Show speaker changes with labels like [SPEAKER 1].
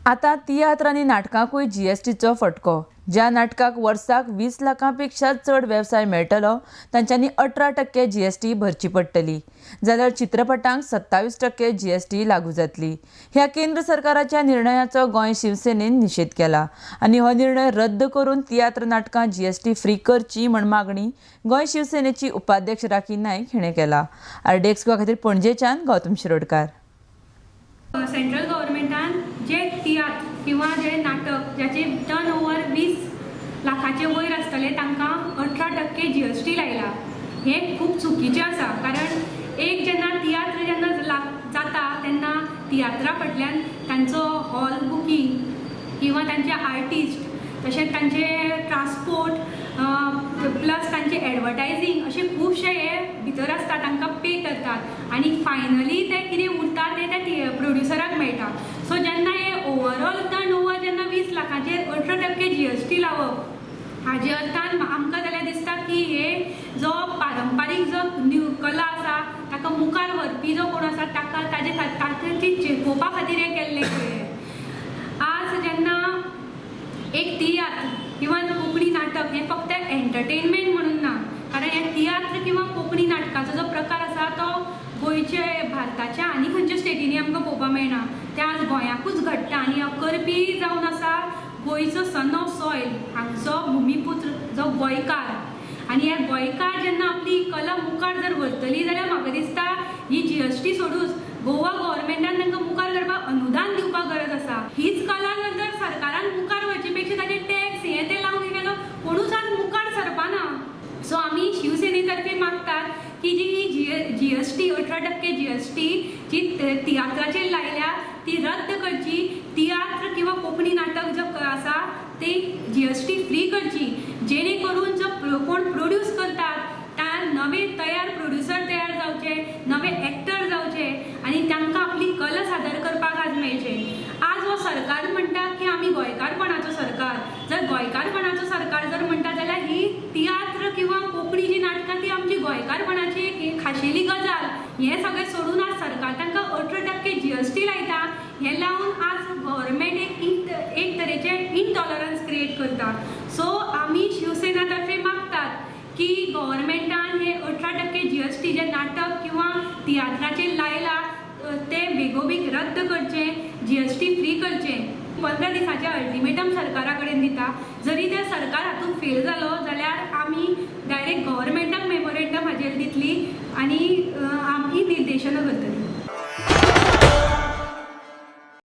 [SPEAKER 1] आतां तियात्र आनी नाटकांकूय जीएसटीचो फटको. ज्या नाटकाक वर्साक 20 लाखां पेक्षा चड वेवसाय मेळटलो तांच्यांनी 18% जीएसटी भरची पडटली, जाल्यार चित्रपटांक 27% जीएसटी लागू जातली. ह्या केंद्र सरकाराच्या निर्णयाचो गोंय शिवसेनेन निशेध केला आनी हो निर्णय रद्द करून तियात्र नाटकां जीएसटी फ्री करची म्हण मागणी गोंय शिवसेनेची उपाध्यक्ष राखी नायक हिणें केला. आरडीएक्स गोवा खातीर पणजेच्यान गौतम शिरोडकार.
[SPEAKER 2] सेंट्रल गव्हर्मेंटान जे तियात्र किंवा जे नाटक ज्याचे टर्न ओवर 20 लाखाचे वयर आसतले तांकां 18% जीएसटी लायला. हें खूब चुकीचें आसा, कारण एक जेन्ना तियात्र जेन्ना जाता तेन्ना तियात्रा फाटल्यान तांचो हॉल बुकींग किंवा तांचे आर्टिस्ट, तशेंच तांचे ट्रान्सपोर्ट प्लस तांचे एडवर्टायजींग अशे खुबशे हे भितर आसता, तांकां पे करतात आनी फायनली ते कितें उरता ते त्या प्रोड्युसराक मेळटा. सो जेन्ना हे ओवरऑल टर्न ओवर जेन्ना 20 लाखाचेर 18% जीएसटी लावप हाजे अर्थान आमकां जाल्यार दिसता की हे जो पारंपारीक जो न्यू कला आसा ताका मुखार व्हरपी जो कोण आसा ताका ताजे ताची चेपोवपा खातीर हें केल्लें. आज जेन्ना एक तियात्र किंवा कोंकणी नाटक हें फक्त एंटरटेनमेंट म्हणून ना, कारण हे तियात्र किंवा कोंकणी नाटकाचो जो प्रकार आसा तो गोंयचे भारताच्या आनी खंयच्या स्टेटींनी आमकां पळोवपाक मेळना, तें आज गोंयाकूच घडटा. आनी करपी जावन आसा गोंयचो सन ऑफ सॉयल, हांगचो भुमीपुत्र जो गोंयकार, आनी हे गोंयकार जेन्ना आपली कला मुखार जर व्हरतली जाल्यार म्हाका दिसता ही जीएसटी सोडूच गोवा गव्हर्मेंटान तांकां मुखार करपाक अनुदान दिवपाक गरज आसा. हीच कला जर सरकारान मुखार व्हरचे पेक्षा ताचे टॅक्स हें तें लावन गेलो कोणूच आज मुखार सरपाना. सो आमी शिवसेने तर्फे मागतात की जी ही जीएसटी 18% जीएसटी जी तियात्राचेर लायल्या ती रद्द करची. तियात्र किंवा कोंकणी नाटक जो आसा ते जीएसटी फ्री करची, जेणे करून जो कोण प्रोड्यूस करतात त्या नवे तयार प्रोड्युसर तयार जावचे, नवे एक्टर जावचे आनी तांकां आपली कला सादर करपाक आज मेळचे. आज हो सरकार म्हणटा की आमी गोंयकारपणाचो सरकार, जर गोंयकारपणाचो सरकार जर म्हणटा जाल्यार ही तियात्र किंवा कोंकणी जी नाटकां ती आमची गोंयकारपणाची एक खाशेली गजाल. हें सगळें सोडून आज सरकार तांकां 18% जीएसटी लायता. हें लावन आज गव्हर्मेंट एक तरेचें इनटॉलरन्स क्रिएट करता. सो आमी शिवसेना तर्फे मागतात की गव्हर्मेंटान हे 18% जीएसटी जे नाटक किंवा तियात्राचेर लायला ते बेगोबेग रद्द करचें, जीएसटी फ्री करचें. 15 दिसांचें अल्टिमेटम सरकारा कडेन दिता. जरी ते सरकार हातूंत फेल जालो जाल्यार आमी डायरेक्ट गव्हर्मेंटाक मेमोरेंडम हाजेर दितली आनी आमी निर्देशनां करतली.